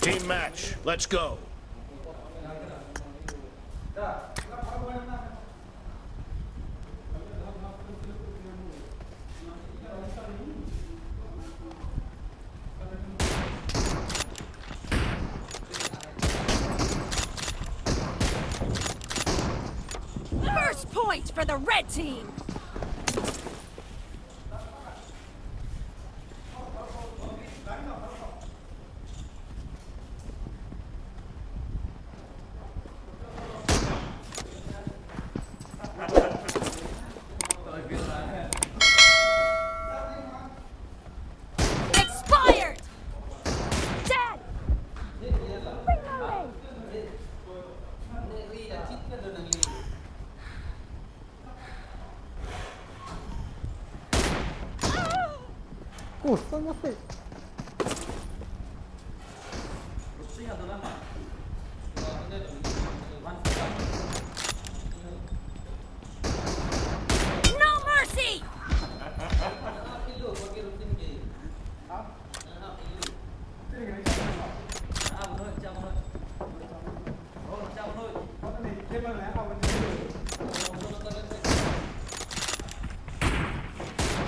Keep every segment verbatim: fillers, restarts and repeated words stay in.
Team match, let's go. First point for the red team. Expired! Dead! Reloading! Kosong masih. No mercy!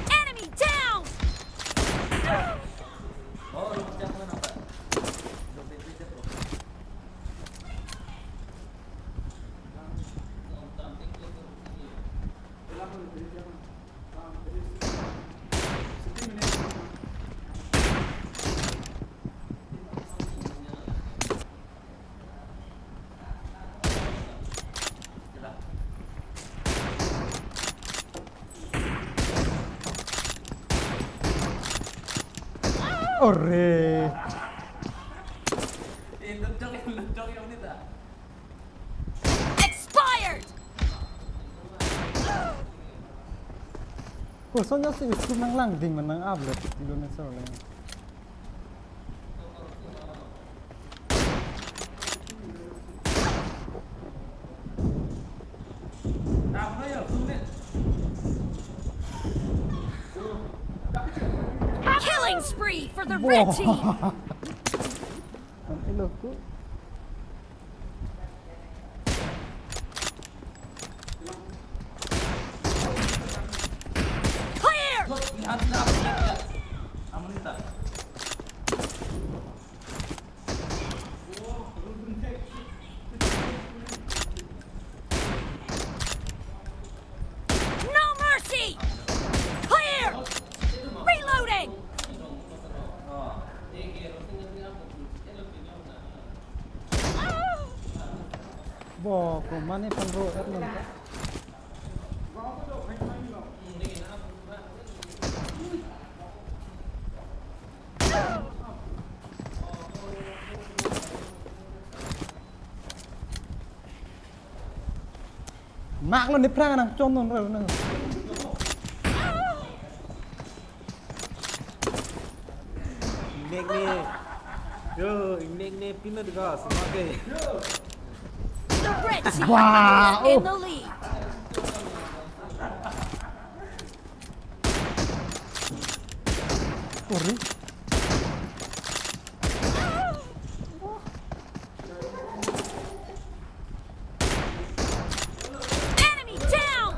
Enemy down! Ore. Expired! Kosong ya si isku nang langding menang upload video na so le. Killing spree for the red team. Ang ilok ko. Clear! No mercy! Clear! Reloading! Bo, ko mane panro et nang. Mak lo ni phrang nang chon non ro nang. Ingnek ni. Yo, ingnek ni pino diga semua ke. The red team Wow. is in the lead. Sorry. Enemy down!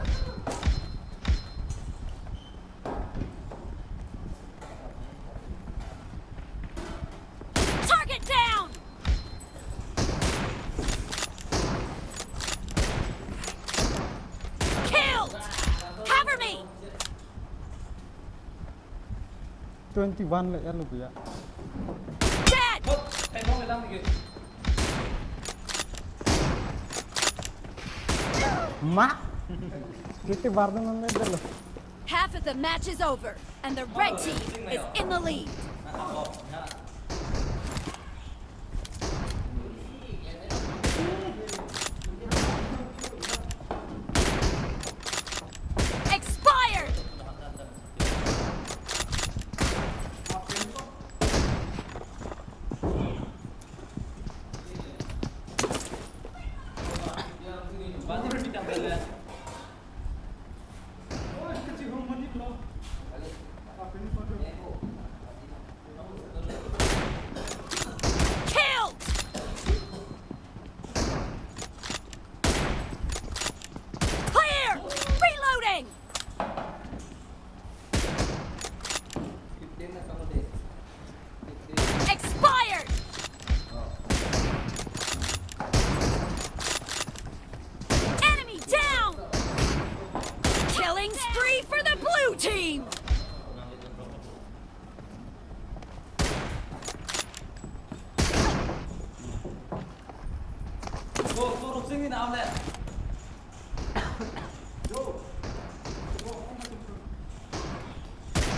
Target down! Killed! Cover me! Twenty-one le ya lu ya. Dead! Ma. Kita baru nang le dulu. Half of the match is over, and the red team is in the lead. Expired!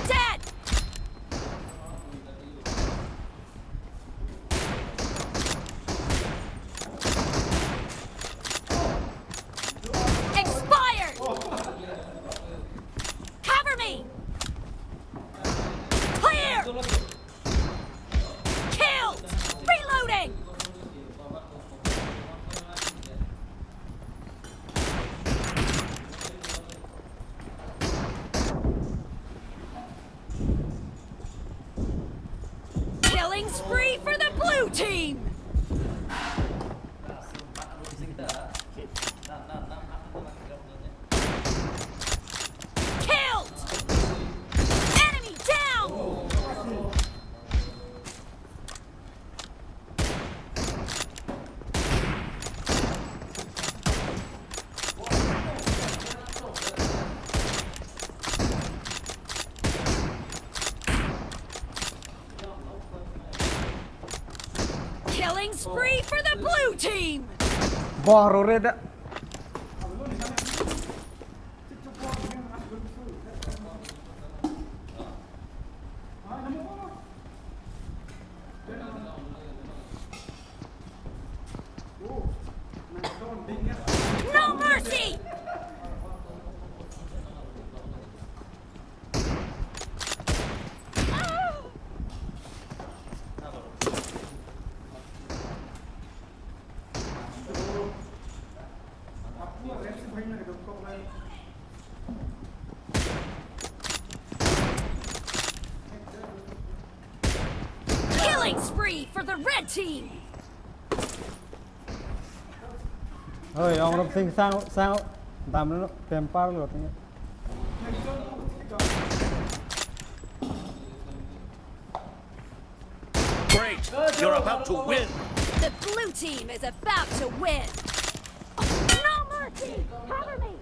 Dead! Expired! Cover me! Clear! Killed! Reloading! Killing spree for the blue team! Killed! Enemy down! Killing spree for the blue team! Bor ore da. No mercy! Killing spree for the red team! Oi, Ong Rop Sing sang, sang, damlo, pempar lo, tinggal. Great! You're about to win! The blue team is about to win! No mercy! Cover me!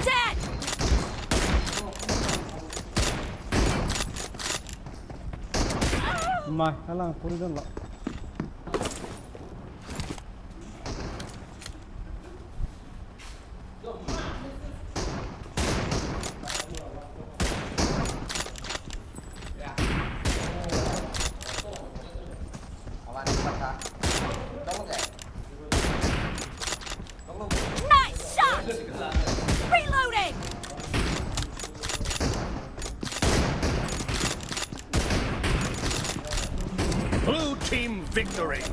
Dead! Mai, alang puri don lo. Nice shot! Reloading! Blue team victory!